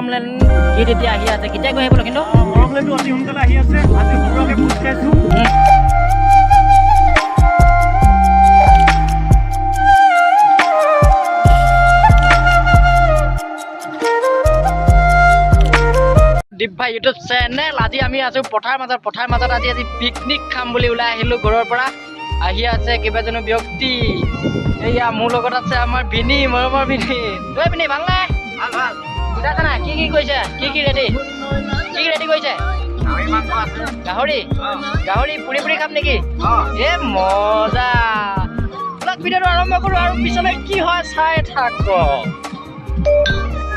মৰমলেন গীত এতিয়া আহি আছে। কেতিয়া গৈ আহিব কিন্তু? মৰমলেনটো অতি সোনকালে আহি আছে। আজি সৰুৱাকে ভোজ খাইছো। দীপ ভাই ইউটিউব চেনেল। আজি আমি আছো পথাৰ মাজত। পথাৰ মাজত আজি আজি পিকনিক খাম বুলি ওলাই আহিলো ঘৰৰ পৰা। আহি আছে কেইবাজনো ব্যক্তি। এয়া মোৰ লগত আছে আমাৰ ভিনি, মৰমৰ ভিনি। ঐ ভিনি, ভাল নাই? ভাল ভাল। বুজাইছে নাই? কি কি কৰিছে? কি কি ৰেডি, কি কি ৰেডি কৰিছে? গাহৰি মাংস আছে। গাহৰি? গাহৰি পুৰি পুৰি খাম নেকি? অ। এ মজা। ব'লক, ভিডিঅ'টো আৰম্ভ কৰোঁ আৰু পিছলৈ কি হয় চাই থাকক।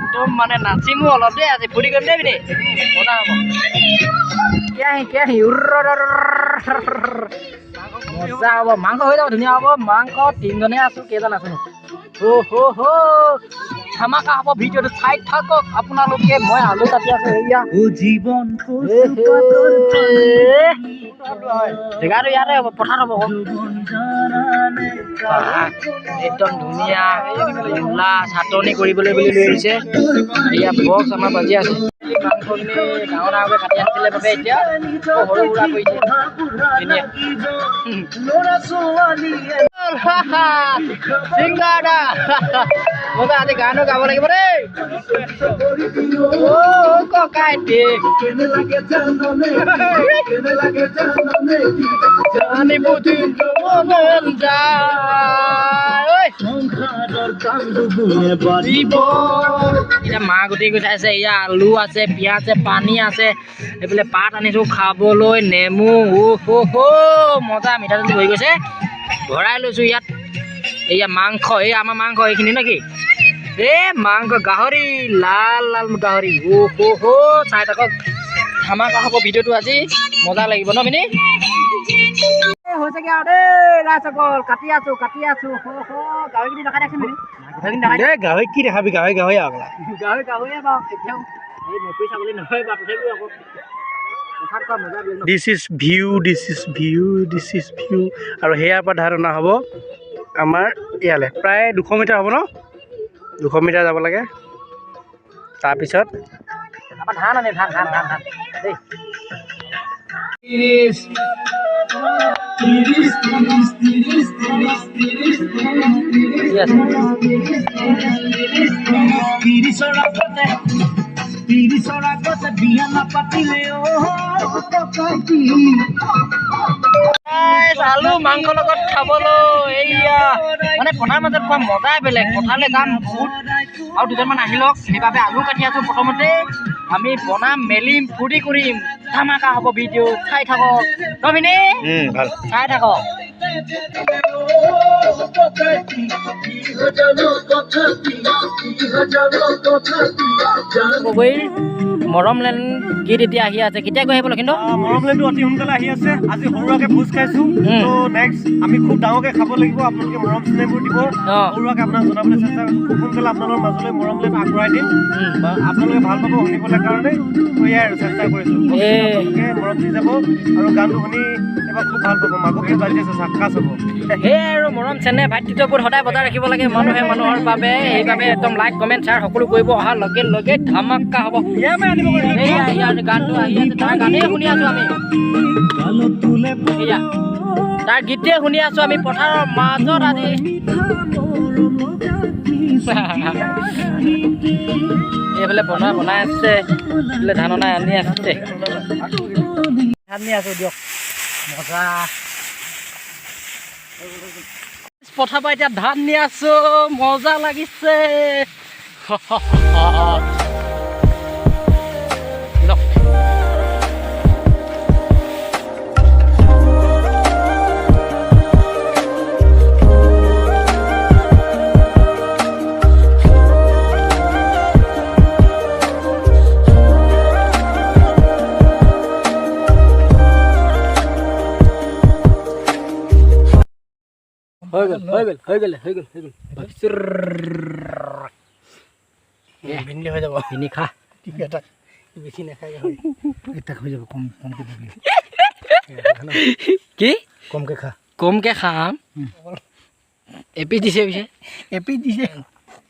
একদম মানে নাচিমো অলপ দেই, আজি ফূৰ্তি কৰিম দেই পিনে, মজা হ'ব। কেৰাহী কেৰাহী, মজা হ'ব। মাংস হৈ যাব, ধুনীয়া হ'ব মাংস। তিনিজনে আছো, কেইজন আছো? হো হো হো, ধামাকা হ'ব। ভিডিঅ'টো চাই থাকক আপোনালোকে। মই আলু কাটি আছো। এয়া জীৱন। জেগাটো ইয়াতে হ'ব, পথাৰত হ'ব আকৌ। বাহ, একদম ধুনীয়া মূলা চাটনি কৰিবলৈ বুলি লৈ আহিছে। এয়া বক্স আমাৰ বাজি আছে। মাংসখিনি ডাঙৰ ডাঙৰকৈ কাটি আনিছিলে বাবে এতিয়া সৰু সুৰা কৰিছে। ধুনীয়া চিংগাৰ। মজা, আজি গানো গাব লাগিব দেই। অ ককাইটি, জানি বুজি মন যায় ঐ। এতিয়া মা গুটি গুচাইছে। এয়া আলু আছে, পিঁয়াজ আছে, পানী আছে, এইফালে পাত আনিছো খাবলৈ, নেমু। ও হো হো, মজা, মিঠাতেল হৈ গৈছে, ভৰাই লৈছো ইয়াত। এয়া মাংস, এই আমাৰ মাংস এইখিনি নেকি? এ মাংস গাহৰি, লাল লাল গাহৰি। ও হো হো, চাই থাকক, ধামাকা হ'ব ভিডিঅ'টো আজি, মজা লাগিব ন মিনি? হৈছেগে আৰু দেই ৰাইজসকল, কাটি আছো, কাটি আছো। হো হো, গাহৰিখিনি দেখাই দিয়াচোন মিনি, গাহৰিখিনি দেখাই দিয়া। গাহৰি কি দেখাবি? গাহৰি গাহৰি আৰু। গাহৰি গাহৰিয়ে বাৰু, কেতিয়াও এই মেকুৰী ছাগলী নহয় বাৰু, তথাপিও আকৌ পথাৰত খোৱা মজা বেলেগ ন। This is view, this is view, this is view. আৰু সেয়াৰ পৰা ধাৰণা হ'ব আমাৰ ইয়ালৈ প্ৰায় 200 মিটাৰ হ'ব ন? 200 মিটাৰ যাব লাগে। তাৰপিছত আমাৰ ধান আনে, ধান ধান ধান ধান দেই। 30 30 30 30 30 30। কি আছে? 30ৰ আগতে, 30ৰ আগতে বিয়া নাপাতিলে অ ককাইটি। Guys, আলু মাংস লগত খাবলৈ। এইয়া মানে পথাৰ মাজত খোৱা মজাই বেলেগ। পথাৰলৈ যাম বহুত আৰু দুজনমান আহি লওক, সেইবাবে আলু কাটি আছো। প্ৰথমতে আমি বনাম, মেলিম, ফূৰ্তি কৰিম, ধামাকা হ'ব। ভিডিঅ' চাই থাকক ন ভিনি? ভাল। চাই থাকক। গগৈৰ মৰমলেন গীত এতিয়া আহি আছে। কেতিয়া গৈ আহিব কিন্তু? মৰমলেনটো অতি সোনকালে আহি আছে। আজি সৰুৱাকে ভোজ খাইছো। ত' নেক্সট আমি খুব ডাঙৰকে খাব লাগিব। আপোনালোকে মৰম চেনেহবোৰ দিব। সৰুৱাকে আপোনাক জনাবলৈ চেষ্টা কৰিছো। খুব সোনকালে আপোনালোকৰ মাজলৈ মৰমলেন আগবঢ়াই দিম বা আপোনালোকে ভাল পাব শুনিবলৈ কাৰণে। ত' এয়াই আৰু চেষ্টা কৰিছো। আপোনালোকে মৰম দি যাব আৰু গানটো শুনি এবাৰ খুব ভাল পাব। মাঘৰ বিহু বাজি আছে, চাক্কাছ হ'ব। সেয়াই আৰু মৰম চেনেহ ভাতৃত্ববোধ সদায় বজাই ৰাখিব লাগে মানুহে মানুহৰ বাবে। সেইবাবে একদম লাইক, কমেণ্ট, শ্বেয়াৰ সকলো কৰিব। অহাৰ লগে লগে ধামাকা হ'ব। এয়া ইয়াৰ গানটো আহি আছে, তাৰ গানেই শুনি আছো আমি। এয়া তাৰ গীতেই শুনি আছো আমি পথাৰৰ মাজত আজি। এইফালে বনাই বনাই আছে, এইফালে ধান অনাই আনি আছে। ধান নি আছো দিয়ক, মজা। পথাৰ পৰা এতিয়া ধান নি আছো, মজা লাগিছে। লওক। হৈ গ'ল, হৈ গ'ল, হৈ গ'ল, হৈ গ'ল, হৈ গ'ল। ভিন্দি হৈ যাব। ভিনি খা। ঠিক এটা বেছি নাখায় গাহৰি। এটা হৈ যাব, কম কমকৈ দিবি। কি? কমকৈ খা। কমকৈ খাম। এপিচ দিছে পিছে। এপিচ দিছে।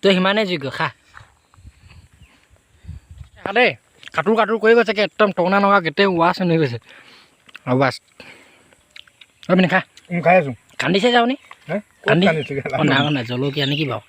তই সিমানেই যোগ্য, খা। দেই, কাটোৰ কাটোৰ কৰি গৈছে, একদম টঙনা নগা গোটেই ৱাছ হৈ গৈছে আৰু বাছ। অ পিনে খা। খাই আছোঁ। কান্দিছে যাওনি? হে? কান্দি কান্দিছে? অঁ, নাই কন্দা। জলকীয়া নেকি বাৰু?